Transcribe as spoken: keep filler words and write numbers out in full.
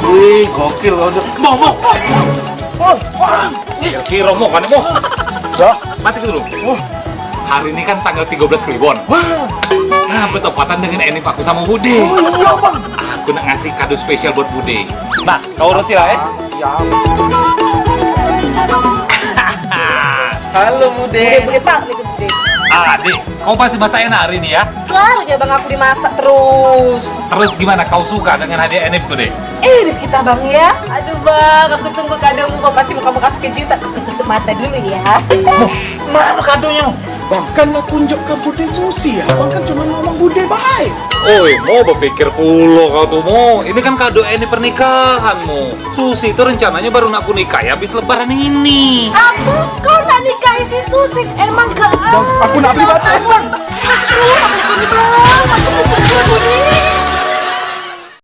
Wih, gokil kau tu. Mo, mo. Oh, wah. Kiro mo kan mo. Dah. Mati dulu. Hari ini kan tanggal tiga belas Kliwon. Wah. Nah, bertepatan dengan Enif aku sama Bude. Oh iya, Bang. Aku nak ngasih kado spesial buat Bude. Nah, kau urusin lah, eh. Siap. Halo, Bude. Bude, Bude, Pak, Bude, Bude. Ah, Dik, kau pasti masak enak hari ini ya? Selalu ya, Bang, aku dimasak terus. Terus gimana, kau suka dengan hadiah Enifku, Dik? Eh, Enif kita, Bang, ya. Aduh, Bang, aku tunggu kadomu, Bang. Pasti mau kamu kasih kejutan. Aku tutup mata dulu ya. Mo, mana kadonya, Mo? Bang, kan aku unjuk ke Bude Susi ya. Bang kan cuma ngomong Bude baik. Oi, Mo, berpikir pulo kau tu, Mo. Ini kan kado Enif pernikahan, Mo. Susi itu rencananya baru nak ku nikahi habis lebaran ini. Apa? Kau nak nikahi si Susi? Emang gak? Bang, aku nak beli baterai, Bang. Aduh, aku beli, Bang. Aku beli, Bang.